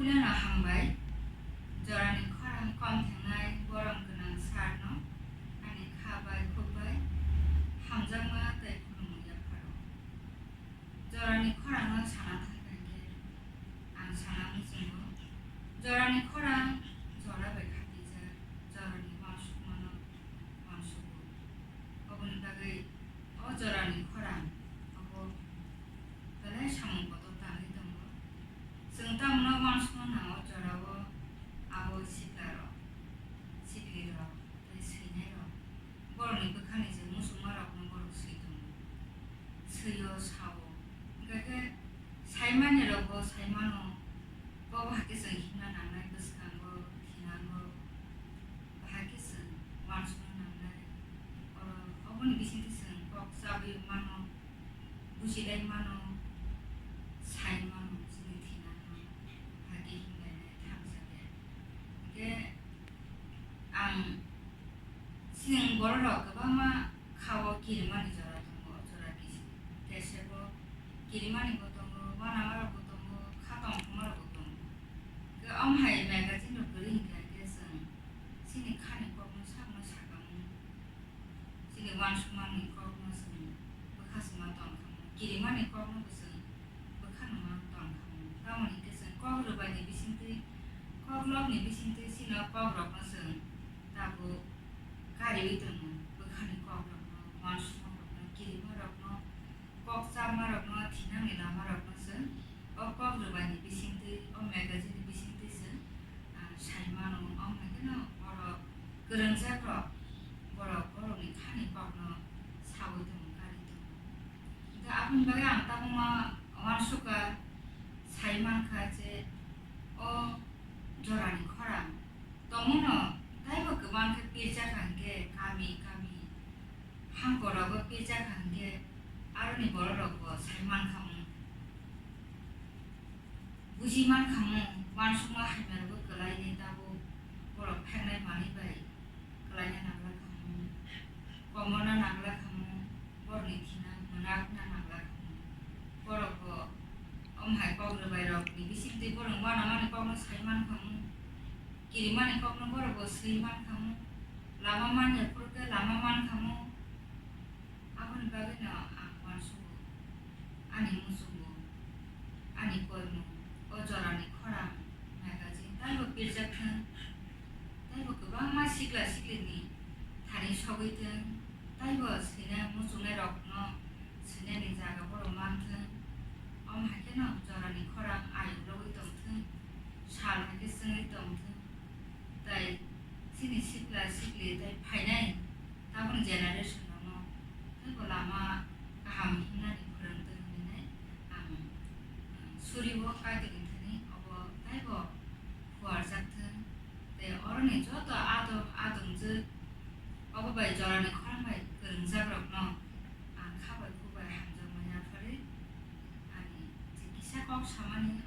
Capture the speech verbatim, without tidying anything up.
Puilano hambai, jorani khorang kom thengnai borom gwnang sir no, ani kha bai khuk bai hamjakma tei khulumung yapharo. Jorani khorang no sana thangkha hinkhe ang sana muchungo, jorani khorang jora bai khatijak, jorani uansukmano uansugo. Oboni bagwi o jorani khorang obo belai samung kotor tangwi tongo. Chwng tamno uansukna nango jorao abo siklarok, siklirok tei swinairok borokni bwkhani je muchungmarokno borok swi tongo. Swio sao, hinkhe khe saimanirokbo saimano, bo bahai khe chwng himna nangnai bwskango, thinango, bahai khe chwng uansukna nangnai. Oro, oboni bisingtwi chwng kok chabwi mano, bujilai mano, sai mano, chini thinano, bahai khe himlainai thansa khe. Hinkhe ang, chini bororok kwbangma kha-o kirimani jora tongo, jora kis-, kesebo kirimanibo tongo, uanamarokbo tongo, kha tongthokmarokbo tongo. Hinkhe omo hai magazine rok kwrwi hinkhe, hinkhe chwng chini khani kokno sakno sakamung, chini uansukmani kokno chwng bwkha swngma tongkhamung, kirimani koknobo chwng bwkha nungma tongkhamung. Tamoni hinkhe chwng kok rwbaini bisingtwi, kok lobni bisingtwi chini o kokrokno chwng tabuk kariwi tongo, bwkhani kokrokno, uansukmarokno, kirimarokno, kok chapmarokno, thinangni lamarokno chwng o kok rwbaini bisingtwi, o magazine ni bisingtwi chwng, ah, sai mano. Omo hai kheno oro kwrwngjakrok borok borokni khani kokno saui tongo, kari tongo. Hinkhe aboni bagwi ang tabukma uansukha, sai mankha je o jorani khorang tongmano taibo kwbang khe pirjakha hinkhe kami kami. Hangkorogo pirjakha hinkhe aroni bororokbo sai mankhamung, buji mankhamung, uansukma hamyarokbo kwlainai tabuk borok phengnai manwi bai kwlaina nanglakhamung, komorna nanglakhamung, borokni thina mwnakna nanglakhamung. Borokbo omo hai kok rwbairokni bisingtwi borokni uanamani kokno sai mankhamung, kirimani kokno borokbo swi mankhamung, lama manya phuru khe lama mankhamung. Aboni bagwino ang uansugo, ani muchungo, ani koimung, o jorani khorang magazine taibo pirjak thung, taibo kwbangma sikla siklini thani sogwi thung, taibo swina muchungnairokno swinani jaga borok man thung. Omo hai kheno jorani khorang ayuk logwi tong thung, sal hai khe chwngwi tong thung. Tai chini sikla sikli tai phainai tabukni generation rokno teibo lama kaham himnani phwrwng tong hinwi ang, um, suri o Kaitorni thani obo taibo phuarjak thung. Tei oroni joto adong adongjwk obo bai jorani khorang bai kwrwngjak rokno ang kha bai khuk bai hamjakma yapharwi ani je kisa kok samani